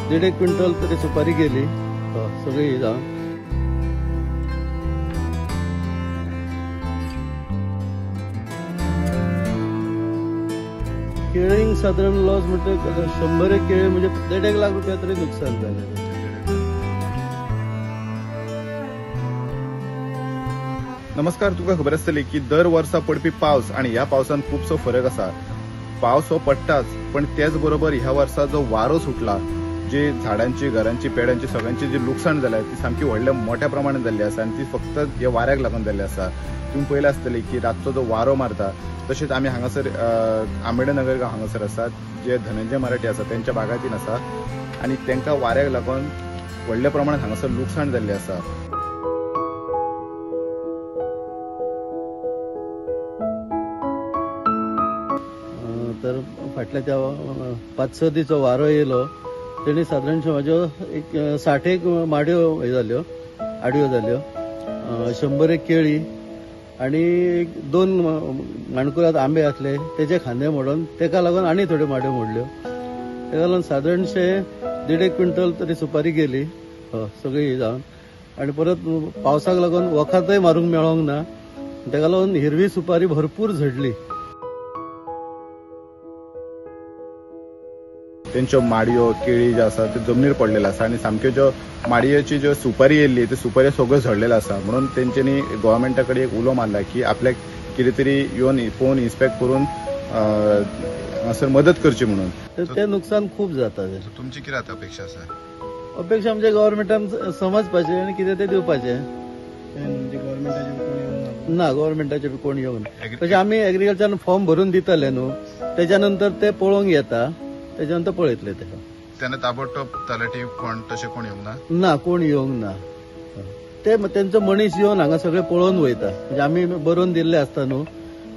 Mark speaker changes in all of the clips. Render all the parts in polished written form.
Speaker 1: 1.5 quintal तरी सुपारी गेली सगळी जावन. केळींक सादारण लॉस म्हणजे 100 केळी म्हणजे 1.5 लाख रुपया तरी नुकसान जालें.
Speaker 2: नमस्कार, तुका खबर आसतली की दर वर्सा पडपी पावस आनी ह्या पावसान खुबसो फरक आसा. पावस हो पडटाच, पण त्याच बरोबर ह्या वर्सा जो वारो सुटला, जी झाडांची, घरांची, पेड्यांची सगळ्यांची जी लुकसाण जाल्या ती सामकी व्हडल्या मोठ्या प्रमाणात जाल्ली आसा आनी ती फक्त ह्या वाऱ्याक लागून जाल्ली आसा. तुमी पळयलें आसतलें की रातचो जो वारो मारता, तशेंच आमी हांगासर आंबेडे नगर गांव हांगासर आसात, जे धनंजय मराठी आसा तेंच्या बागायतीन आसा आनी तांकां वाऱ्याक लागून व्हडल्या प्रमाणात हांगासर लुकसाण जाल्लें आसा.
Speaker 1: तर फाटल्या त्या 5-6 दीस वारो येयलो तेणी सादारणशे म्हाज्यो एक 60 माडयो हे जाल्यो, आडयो जाल्यो, 100 केळी आनी 2 माणकुरात आंबे आसले तेजे खांदे मोडून तेका लागून आनी थोड्यो माडयो मोडल्यो. तेका लागून सादारणशे 1.5 क्विंटल तरी सुपारी गेली सगळी जावन. आनी परत पावसाक लागून वखदय मारूंक मेळोंक ना, तेका लागून हिरवी सुपारी भरपूर झडली.
Speaker 2: तेंच्यो माडयो केळी ज्यो आसा त्यो जमनीर पडलेल्यो आसा आनी सामक्यो ज्यो माडयेची ज्यो सुपारी येयल्ली त्यो सुपारी सगळ्यो झडलेल्यो आसा. म्हणून तेंच्यांनी गोवोरमेंटा कडेन एक उलो मारला की आपल्याक कितें तरी येवन पळोवन इन्स्पेक्ट करून हांगासर मदत करची म्हणून.
Speaker 1: ते नुकसान खूब जाता.
Speaker 2: तुमची कितें आतां अपेक्षा आसा?
Speaker 1: अपेक्षा म्हणजे गव्हर्मेंटान समजपाचें आनी कितें तें दिवपाचें. ना, गव्हर्मेंटाचे कोण येवंक ना. तशें आमी एग्रीकल्चरान फॉर्म भरून दितले न्हू, तेच्या नंतर ते पळोवंक येता, तेच्या नंतर पळयतले ते.
Speaker 2: तेन्ना ताबडतोब तलाठी कोण तशें कोण येवंक ना?
Speaker 1: ना, कोण येवंक ना. ते तेंचो मनीस येवन हांगा सगळे पळोवन वयता. म्हणजे आमी बरोवन दिल्ले आसता न्हू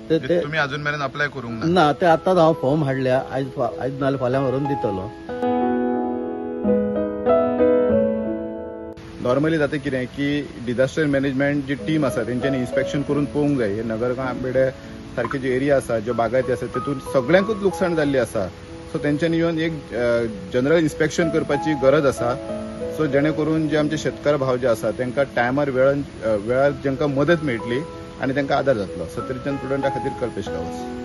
Speaker 1: ते.
Speaker 2: तुमी अजून मेरेन अप्लाय करूंक ना?
Speaker 1: ना, ते आतांच हांव फॉर्म हाडल्या, आयज नाल्यार फाल्यां व्हरून दितलो.
Speaker 2: नॉर्मली जाता कितें की डिझास्टर मॅनेजमेंट जी टीम आसा तेंच्यांनी इन्स्पेक्शन करून पळोवंक जाय. हे नगरगांव आंबेडे सारकी जी एरिया आसा, ज्यो बागायती आसा तेतून सगळ्यांकूच लुकसाण जाल्ली आसा. सो तेंच्यांनी येवन एक जनरल इन्स्पेक्शन करपाची गरज आसा. सो जेणे करून जे आमचे शेतकार भाव जे आसा तांकां टायमार वेळार तांकां मदत मेळटली आनी तांकां आदार जातलो. सत्तरीच्यान प्रुडंटा खातीर कल्पेश गांवस.